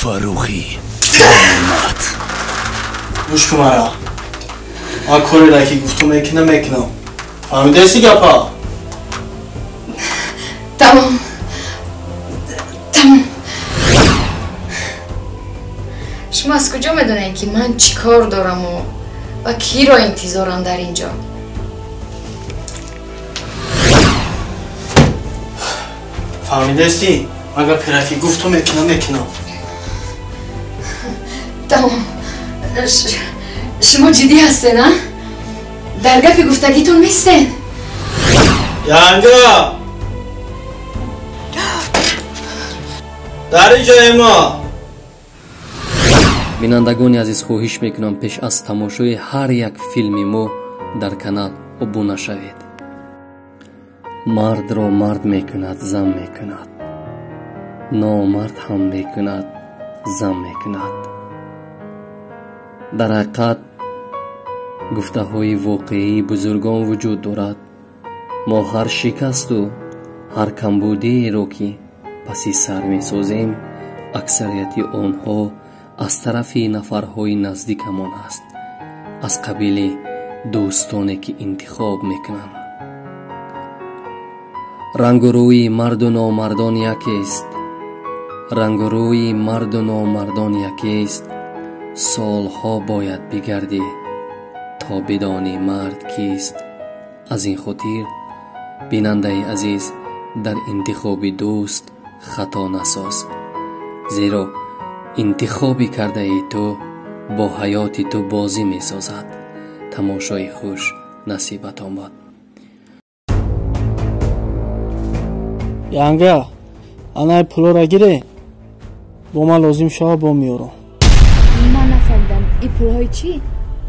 Фаррухӣ Неъмат. Гӯш кун мара. Ман кореро ки гуфтум мекунам, мекунам. Фаҳмидаисти гапа? Тамом. Тамом. Шумо аз куҷо медонед, ки ман чӣ кор дораму ва киро интизорам дар ин ҷо? Фаҳмидаисти? Ман гаперо ки гуфтум мекунам, мекунам. Тамом. Шумо ҷиддӣ ҳастед, а? Дар гапи гуфтагитон меистед? Янга! Дар ин ҷои мо! Бинандагони азиз, хоҳиш мекунам пеш аз тамошои ҳар як филми мо дар канал обуна шавед. Мардро мард мекунад, зан мекунад. Номард ҳам мекунад, зан мекунад. Дар ҳақиқат гуфтаҳои воқеии бузургон вуҷуд дорад. Мо ҳар шикасту ҳар камбудиеро ки паси сар месозем, аксарияти онҳо аз тарафи нафарҳои наздикамон аст, аз қабили дӯстоне ки интихоб мекунанд. Рангу рӯи марду номардон якест. Рангу рӯи марду номардон якест. Солҳо бояд бигардӣ то бидонӣ мард кист. Аз ин хотир бинандаи азиз, дар интихоби дӯст хато насоз, зеро интихоби кардаи ту бо ҳаёти ту бозӣ месозад. Тамошои хуш насибатон бод. Янга, анаи пулоро гире, бо ман лозим шава бо меёрам. Ман нафаҳмидам, ин пулҳои чӣ?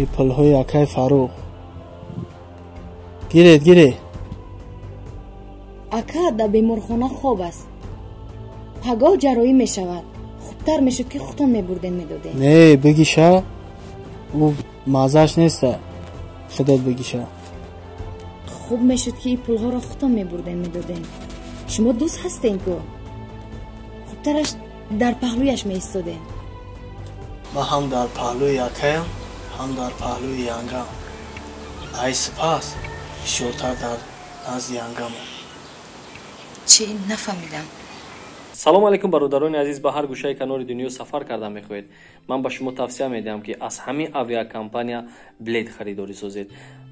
Ин пулҳои акаи Фаррух. Гиред, гире. Ака дар беморхона хоб аст. Пагоҳ ҷарроҳӣ мешавад. Хубтар мешуд, ки худтон мебурден, медодем. Не, бигиша, ӯ маззааш неста. Худат бигиша. Хуб мешуд, ки ин пулҳоро худтон мебурден, медодем. Шумо дӯст ҳастен ку? Хубтараш дар паҳлӯяш меистодем. Ман ҳам дар паҳлӯи акаям, ҳам дар паҳлӯи янгам. Ай сипас бисёртар дар назди янгамам. Чӣ? Нафаҳмидам. Салом алейкум, бародарони азиз, ба ҳар гӯшаи канори дунё сафар карда мехоҳед. Ман ба шумо тавсия медиҳам, ки аз ҳамин авиакомпания билет харидорӣ созед.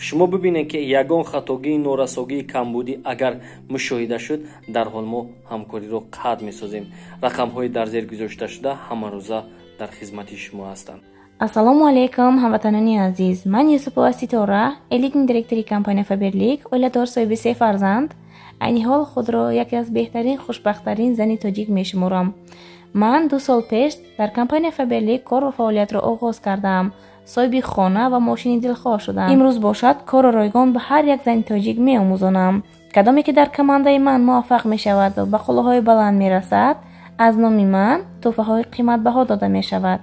Шумо бибинед, ки ягон хатогии, норасогии, камбудӣ агар мушоҳида шуд, дарҳол мо ҳамкориро қатъ месозем. Рақамҳои дар зер гузошташуда ҳамарӯза дар хизмати шумо ҳастанд. Ассалому алайкум, ҳамватанони азиз. Ман Юсупова Ситора, элитный директори компания Фаберлик, оиладор, соҳиби се фарзанд. Айни ҳол худро яке аз беҳтарин, хушбахттарин зани тоҷик мешуморам. Ман 2 сол пеш дар компания Фаберлик кор ва фаъолиятро оғоз кардаам. Соҳиби хона ва мошини дилхоҳ шудам. Имрӯз бошад, корро ройгон ба ҳар як зани тоҷик меомӯзонам. Кадоме ки дар командаи ман муваффақ мешавад ва ба қуллаҳои баланд мерасад, аз номи ман тӯҳфаҳои қиматбаҳо дода мешавад.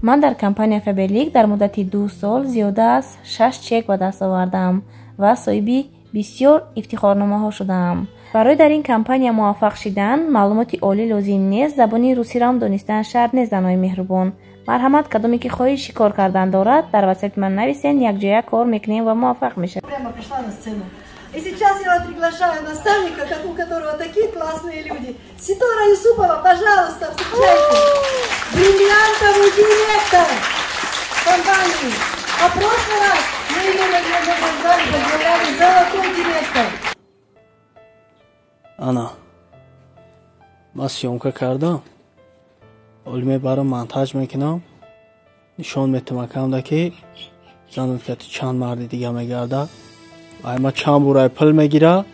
Ман дар компания Фаберлик дар муддати 2 сол зиёда аз 6 чек ба даст овардам ва соҳиби бисёр ифтихорномаҳо шудаам. Барои дар ин компания муваффақ шидан маълумоти олӣ лозим нест, забони русиро ҳам донистан шарт нест, занои меҳрубон. Марҳамат, кадоме ки хоҳиши кор кардан дорад, дар ватсапи ман нависен, якҷоя кор мекунем ва муваффақ мешавем. Прямо пришла на сцену. И сейчас я вас приглашаю наставника, как у которого такие классные люди. Ситора Юсупова, пожалуйста, встречайте. Бриллиантовый директор компании. А в прошлый раз мы ее награждали, поздравляли, золотой директор. Ана, ман съёмка кардам. Оли мебарам, монтаж мекунам. Нишон метам акамда, ки занат кати чанд марди дига мегардад. Ай ма чанд бурай пул мегира.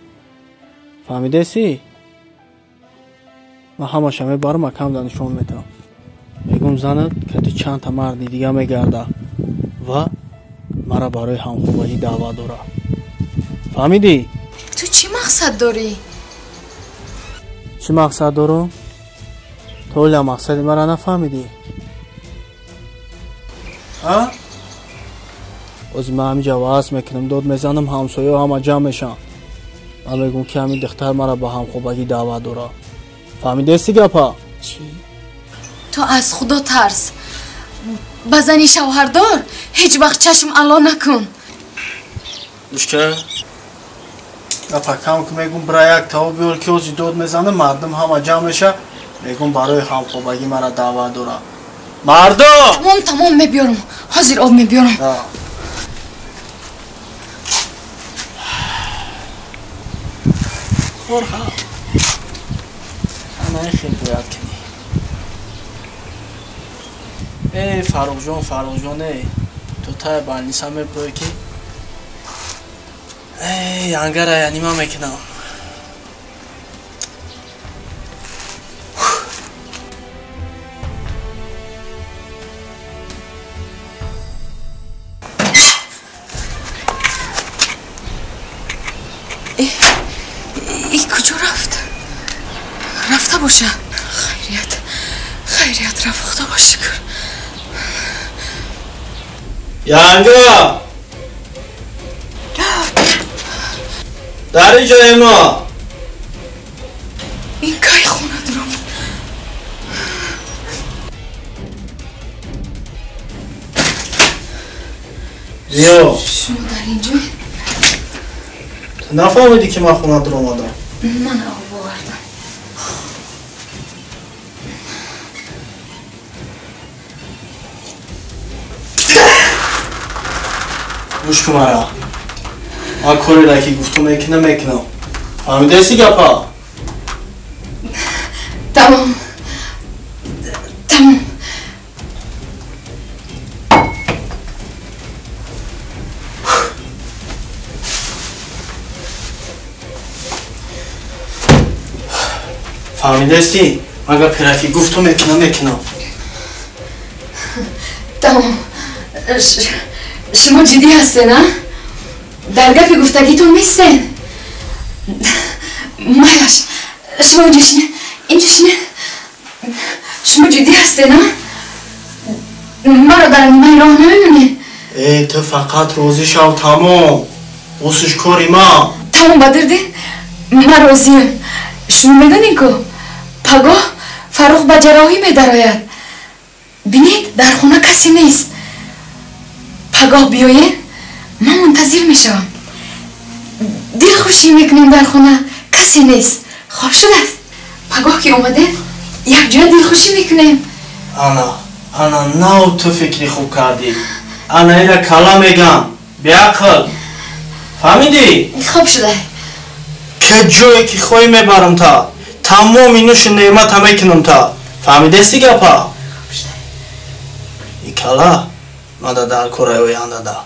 Фаҳмидаси? Ман ҳамаша мебарам, акамда нишон метам. Мегӯм, занат кати чандта марди дига мегардад ва мара барои ҳамхобагӣ даъват дорад. Фаҳмидӣ? Ту чӣ мақсад дорӣ? Чӣ мақсад дорам? То ҳоля мақсади мара нафаҳмидӣ? А? Ози ман ҳаминҷа ваъз мекунам, дод мезанам, ҳамсояҳо ҳама ҷамъ мешаванд. Ман мегӯм, ки ҳамин духтар мара ба ҳамхобагӣ даъват дорад. Фаҳмидаисти гапа? Чӣ? Ту аз Худо тарс. Ба зани шавҳардор ҳеҷ вақт чашм ало накун. Гӯшка, гапакам ки мегум бира як тао биёр ки ози дод мезана, мардум ҳама ҷамъ меша, мегум барои ҳамхобагӣ мара даъват дора. Мардум! Тамом, тамом, мебиёрам. Ҳозир об мебиёрам. Хорха. Ана хел бояд кунӣ. Эй, Фаррухҷон, Фаррухҷон, эй, ту тай балниса мепӯӣ ки эй, ангара янима мекунам. Эй, куҷо рафт? Рафта боша. Хайрият, хайрият рафт, Худо ба шукр. Янга! Дар ин ҷои мо! Ин кай хона дурам? Биё. Шумо дар ин ҷой? Ту нафаҳмидӣ ки ман хона дур омадам? Ман об овардам. Гӯш кун мара. Ман кореро ки гуфтум мекунам, мекунам. Фаҳмидаисти гапа? Тамом. Тамом. Фаҳмидаисти? Ман гаперо ки гуфтум мекунам, мекунам. Тамом. Шумо ҷиддӣ ҳастен, а? Дар гапи гуфтагитон мистен? Майлаш, шумо инҷо шине, инҷо шине. Шумо ҷиддӣ ҳастен, а? Маро дар нимаи роҳ намемонед? Э, ту фақат розӣ шав, тамом. Босиш кори ман. Тамом, Бадриддин, ман розиям. Шумо медонед ку, пагоҳ Фаррух ба ҷарроҳӣ медарояд. Бинед, дар хона касе нест. Пагоҳ биёед, ман мунтазир мешавам. Дилхушӣ мекунем дар хона, касе нест. Хоб шудааст. Пагоҳ ки омадем, якҷоя дилхушӣ мекунем. Ана, ана, нав ту фикри хуб кардӣ. Ана ира кала мегам, беақл. Фаҳмидӣ? Хоб шуда. Ке ҷое ки хоҳӣ мебарам та. Тамоми нӯши неъмата мекунам та. Фаҳмидасти гапа? И кала мада дар кораи ояндада.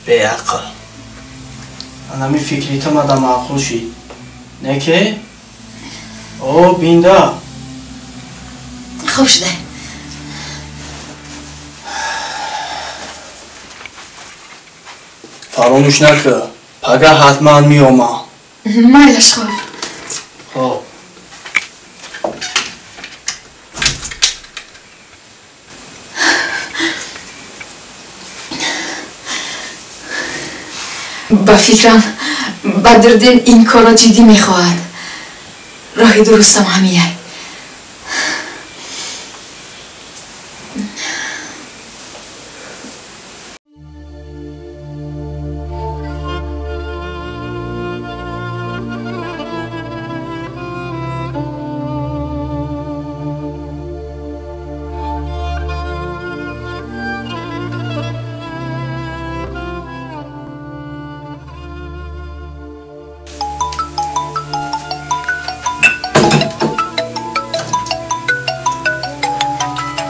Беақл. Анами фикрита мада маъқул шид. Не ке? О, бинда. Хоб шуда. Фаромӯш накӯ. Пага ҳатман меомам. Майлаш, хоб. Хоб. Ба фикрам Бадриддин ин корро ҷиддӣ мехоҳад. Роҳи дурустам ҳамияй.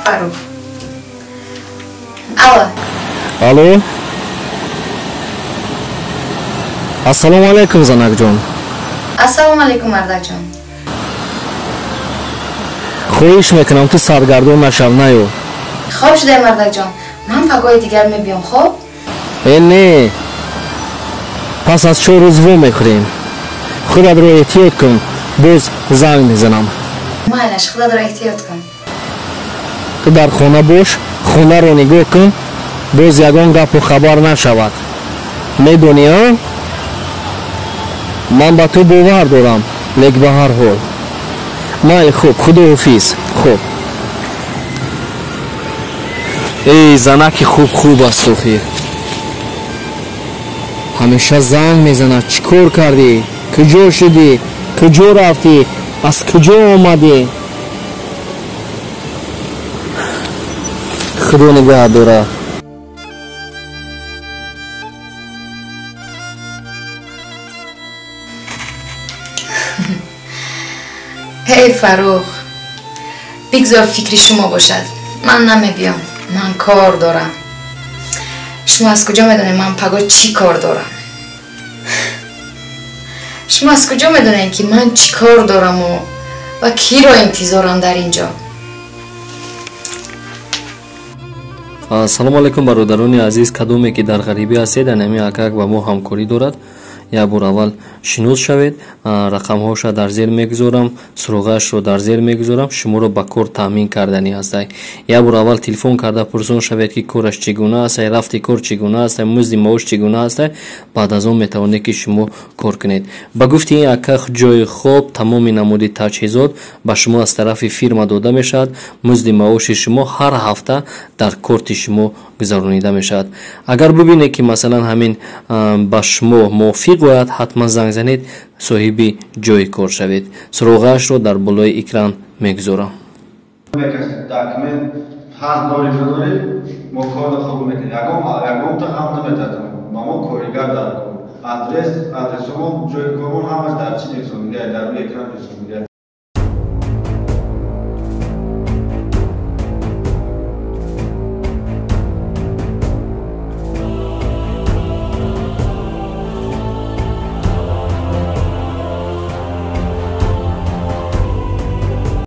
Фаррух. Алло. Алло. Ассалому алайкум, занакҷон. Ассалому алайкум, мардакҷон. Хоҳиш мекунам ту саргардон нашав, наё. Хоб шудай, мардакҷон. Ман пагоҳи дигар мебиём, хоб? Э, не. Пас аз 4 рӯз во мехӯрем. Худатро эҳтиёт кун, боз занг мезанам. Майлаш, худатро эҳтиёт кун. Ту дар хона бош, хонаро нигоҳ кун, боз ягон гапу хабар нашавад. Медонӣ, а? Ман ба ту бовар дорам, лек ба ҳар ҳол. Майли, хуб, худоҳофиз. Хуб. Эй, занаки хуб хуб аст охир. Ҳамеша занг мезанад: чӣ кор кардӣ, куҷо шудӣ, куҷо рафтӣ, аз куҷо омадӣ? Худо нигаҳ дорад. Эй Фаррух, бигзор фикри шумо бошад. Ман намебиём, ман кор дорам. Шумо аз куҷо медонед ман пагоҳ чӣ кор дорам? Шумо аз куҷо медонед ки ман чӣ кор дораму ва киро интизорам дар ин ҷо? Салому алайкум, бародарони азиз. Кадоме ки дар ғарибӣ ҳастед, анами акак ба мо ҳамкорӣ дорад. Як бор аввал шинос шавед. Рақамҳоша дар зер мегузорам, суроғаашро дар зер мегузорам. Шуморо ба кор таъмин карданӣ ҳастай. Як бор аввал телефон карда пурсон шавед, ки кораш чӣ гуна астай, рафти кор чӣ гуна астай, музди маош чӣ гуна астай. Баъд аз он метавонед, ки шумо кор кунед. Ба гуфти ин ака, ҷои хоб, тамоми намуди таҷҳизот ба шумо аз тарафи фирма дода мешавад. Музди маоши шумо ҳар ҳафта дар корти шумо гузаронида мешавад. Агар бибинед, ки масалан ҳамин ба шумо мувофиқ ояд, ҳатман занг занед, соҳиби ҷои кор шавед. Суроғаашро дар болои экран мегузорам. Документ ҳаст, дорӣ надорӣ, мо корро хуб мекунем. Ягонта ғам наметардем. Ба мо коригар дар кор. Адрес, адресомон, ҷои кормон ҳамаш дар чӣ несонида, дар рӯи экран несонида.